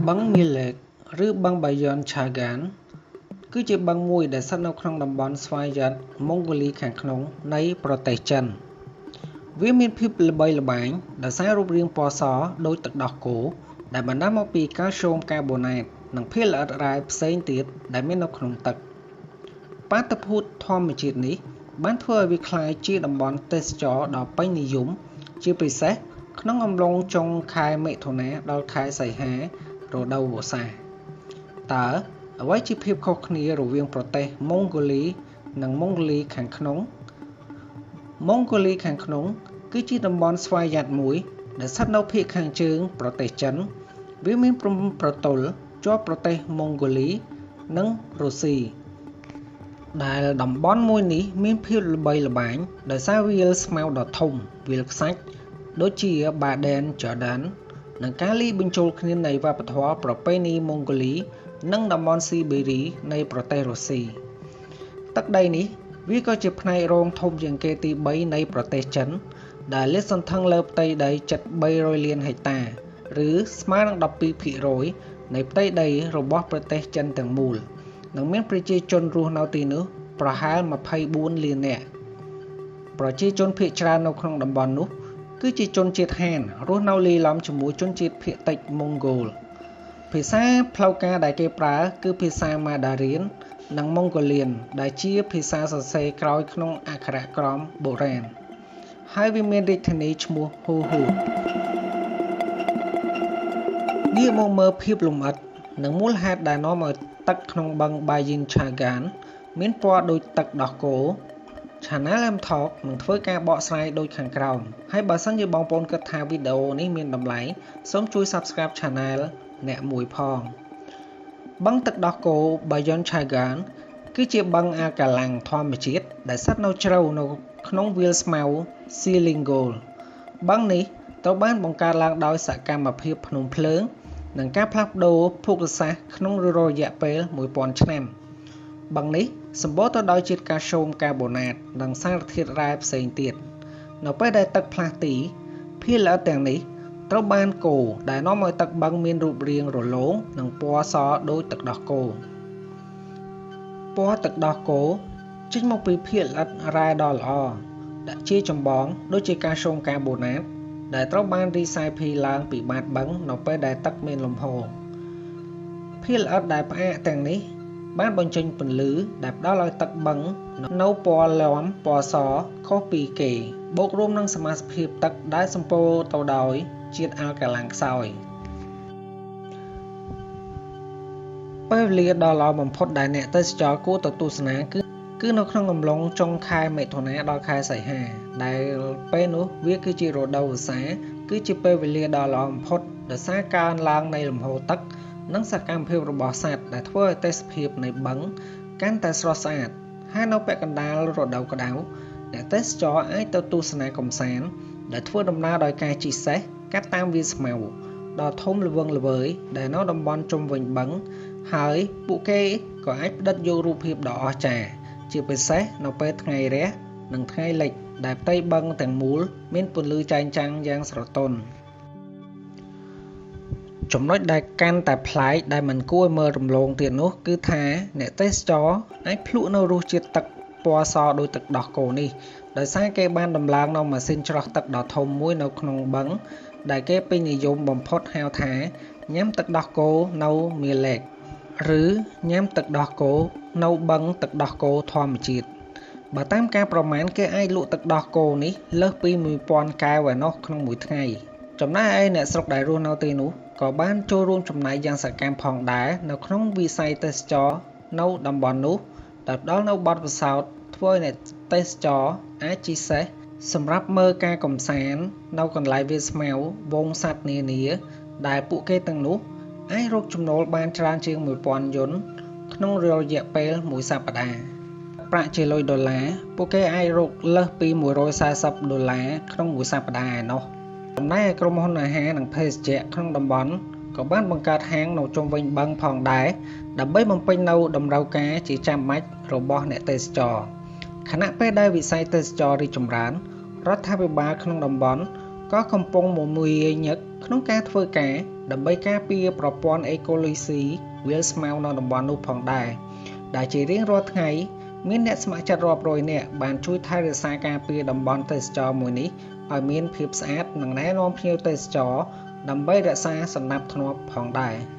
បឹងមីលេក ឬបឹងបាយ័នឆាហ្គាន គឺជាបឹងមួយដែលស្ថិតនៅក្នុងតំបន់ស្វយ័តម៉ុងហ្គោលីខាងក្នុងនៃប្រទេសចិន វាមានភាពល្បីល្បាញដោយសាររូបរាងពណ៌សដូចទឹកដោះគោដែលបណ្តាលមកពីកាល់ស្យូមកាបូណាតនិងភាគល្អិតរ៉ែផ្សេងទៀតដែលមាននៅក្នុងទឹក បាតុភូតធម្មជាតិនេះបានធ្វើឲ្យវាក្លាយជាតំបន់ទេសចរណ៍ដ៏ពេញនិយមជាពិសេសក្នុងអំឡុងចុងខែមិថុនាដល់ខែសីហារដូវវស្សាតើអ្វីជាភាពខុសគ្នារវាងប្រទេសម៉ុងហ្គោលីនិងម៉ុងហ្គោលីខាងក្នុងម៉ុងហ្គោលីខាងក្នុងគឺជាតំបន់ស្វយ័តមួយដែលស្ថិតនៅភាគខាងជើងប្រទេសចិនវាមានព្រំប្រទល់ជាប់ប្រទេសម៉ុងហ្គោលីនិងរុស្ស៊ីដែលតំបន់មួយនេះមានភាពល្បីល្បាញដោយសារវាលស្មៅដ៏ធំវាលខ្សាច់ដូចជាបាដែនចរដាននិងការលាយបញ្ចូលគ្នានៃវប្បធម៌ប្រពៃណីម៉ុងហ្គោលីនិងតំបន់ស៊ីបេរីនៃប្រទេសរុស្ស៊ីទឹកដីនេះវាក៏ជាផ្នែករងធំជាងគេទី3នៃប្រទេសចិនដែលលាតសន្ធឹងលើផ្ទៃដីជិត300លានហិកតាឬស្មើនឹង12%នៃផ្ទៃដីរបស់ប្រទេសចិនទាំងមូលនិងមានប្រជាជនរស់នៅទីនោះប្រហែល24លាននាក់ប្រជាជនភាគច្រើននៅក្នុងតំបន់នោះគឺជាជនជាតិហានរស់នៅលាយឡំជាមួយជនជាតិភាគតិចម៉ុងហ្គោលភាសាផ្លូវការដែលគេប្រើគឺភាសាម៉ាដារៀននិងម៉ុងហ្គោលៀនដែលជាភាសាសរសេរក្រោយក្នុងអក្ខរក្រមបុរាណហើយវាមានរាជធានីឈ្មោះហ៊ូហ៊ូតងាកមកមើលភាពលម្អិតនិងមូលហេតុដែលនាំឲ្យទឹកក្នុងបឹងបាយិនឆាហ្គានមានពណ៌ដូចទឹកដោះគោ Channel M Talk នឹងធ្វើការបកស្រាយដូចខាងក្រោមហើយបើសិនជាបងប្អូនគិតថាវីដេអូនេះមានតម្លៃសូមជួយ Subscribe Channel អ្នកមួយផងបឹងទឹកដោះគោបាយ័នឆាហ្គានគឺជាបឹងអាកាឡាំងធម្មជាតិដែលស្ថិតនៅជ្រៅនៅក្នុងវាលស្មៅស៊ីលីងហ្គោលបឹងនេះត្រូវបានបង្កើតឡើងដោយសកម្មភាពភ្នំភ្លើងនិងការផ្លាស់ប្ដូរភូមិសាស្ត្រក្នុងរយៈពេល1000ឆ្នាំបឹងនេះសម្បូរទៅដោយជាតិកាល់ស្យូមកាបូណាតនិងសារធាតុរ៉ែផ្សេងទៀតនៅពេលដែលទឹកផ្លាស់ទីភាគល្អិតទាំងនេះត្រូវបានកូរដែលនាំឲ្យទឹកបឹងមានរូបរាងរលោងនិងពណ៌សដូចទឹកដោះគោពណ៌ទឹកដោះគោចេញមកពីភាគល្អិតរ៉ែដ៏ល្អដាក់ជាចម្បងដូចជាកាល់ស្យូមកាបូណាតដែលត្រូវបានរីសាយភាយឡើងពីបាតបឹងនៅពេលដែលទឹកមានលំហូរភាគល្អិតដែលផ្អាកទាំងនេះបានបញ្ចេញពន្លឺដែលផ្ដល់ឲ្យទឹកបឹងនៅពណ៌លាំពណ៌សខុសពីគេបូករួមនឹងសមាសភាពទឹកដែលសម្បូរទៅដោយជាតិអាល់កាឡាំងខ្សោយពេលវេលាដ៏ល្អបំផុតដែលអ្នកទេសចរគួរទៅទស្សនាគឺនៅក្នុងអំឡុងចុងខែមិថុនាដល់ខែសីហាដែលពេលនោះវាគឺជារដូវវស្សាគឺជាពេលវេលាដ៏ល្អបំផុតដោយសារកើនឡើងនៃលំហូរទឹកនិងសកម្មភាពរបស់សត្វដែលធ្វើឲ្យទេសភាពនៃបឹងកាន់តែស្រស់ស្អាតហើយនៅពាក់កណ្ដាលរដូវក្តៅអ្នកទេសចរអាចទៅទស្សនាកម្សាន្តដែលធ្វើដំណើរដោយការជិះសេះកាត់តាមវាលស្មៅដ៏ធំល្វឹងល្វើយដែលនៅតំបន់ជុំវិញបឹងហើយពួកគេក៏អាចផ្ដិតយករូបភាពដ៏អស្ចារ្យជាពិសេសនៅពេលថ្ងៃរះនិងថ្ងៃលិចដែលផ្ទៃបឹងទាំងមូលមានពន្លឺចែងចាំងយ៉ាងស្រទន់ចំណុចដែលកាន់តែប្លែកដែលមិនគួរឲ្យមើលរំលងទៀតនោះគឺថាអ្នកទេសចរអាចភ្លក់នៅរសជាតិទឹកពណ៌សដូចទឹកដោះគោនេះដោយសារគេបានដំឡើងនៅម៉ាស៊ីនច្រោះទឹកដ៏ធំមួយនៅក្នុងបឹងដែលគេពេញនិយមបំផុតហៅថាញ៉ាំទឹកដោះគោនៅមៀលេកឬញ៉ាំទឹកដោះគោនៅបឹងទឹកដោះគោធម្មជាតិបើតាមការប្រមាណគេអាចលក់ទឹកដោះគោនេះលើសពី1000កែវឯណោះក្នុងមួយថ្ងៃចំណែកឯអ្នកស្រុកដែលរស់នៅទីនោះក៏បានចូលរួមចំណែកយ៉ាងសកម្មផងដែរនៅក្នុងវិស័យទេសចរនៅតំបន់នោះដែលផ្ដល់នូវបទពិសោធន៍ធ្វើឲ្យអ្នកទេសចរអាចជិះសេះសម្រាប់មើលការកម្សាន្តនៅកន្លែងវាលស្មៅហ្វូងសត្វនានាដែលពួកគេទាំងនោះអាចរកចំណូលបានច្រើនជាង1000យន្តក្នុងរយៈពេលមួយសប្តាហ៍ប្រាក់ជាលុយដុល្លារពួកគេអាចរកលើសពី140ដុល្លារក្នុងមួយសប្តាហ៍ឯណោះចំណែកឯក្រុមហ៊ុនអាហារនិងភេសជ្ជៈក្នុងតំបន់ក៏បានបង្កើតហាងនៅជុំវិញបឹងផងដែរដើម្បីបំពេញនូវតម្រូវការជាចាំបាច់របស់អ្នកទេសចរខណៈពេលដែលវិស័យទេសចររីកចម្រើនរដ្ឋាភិបាលក្នុងតំបន់ ក៏កំពុងមមាញឹកក្នុងការធ្វើការដើម្បីការពារប្រព័ន្ធអេកូឡូស៊ីវាលស្មៅនៅតំបន់នោះផងដែរ ដែលជារៀងរាល់ថ្ងៃមានអ្នកស្ម័គ្រចិត្តរាប់រយនាក់បានជួយថែរក្សាការពារតំបន់ទេសចរណ៍មួយនេះឲ្យមានភាពស្អាតនិងណែនាំភ្ញៀវទេសចរដើម្បីរក្សាសណ្តាប់ធ្នាប់ផងដែរ។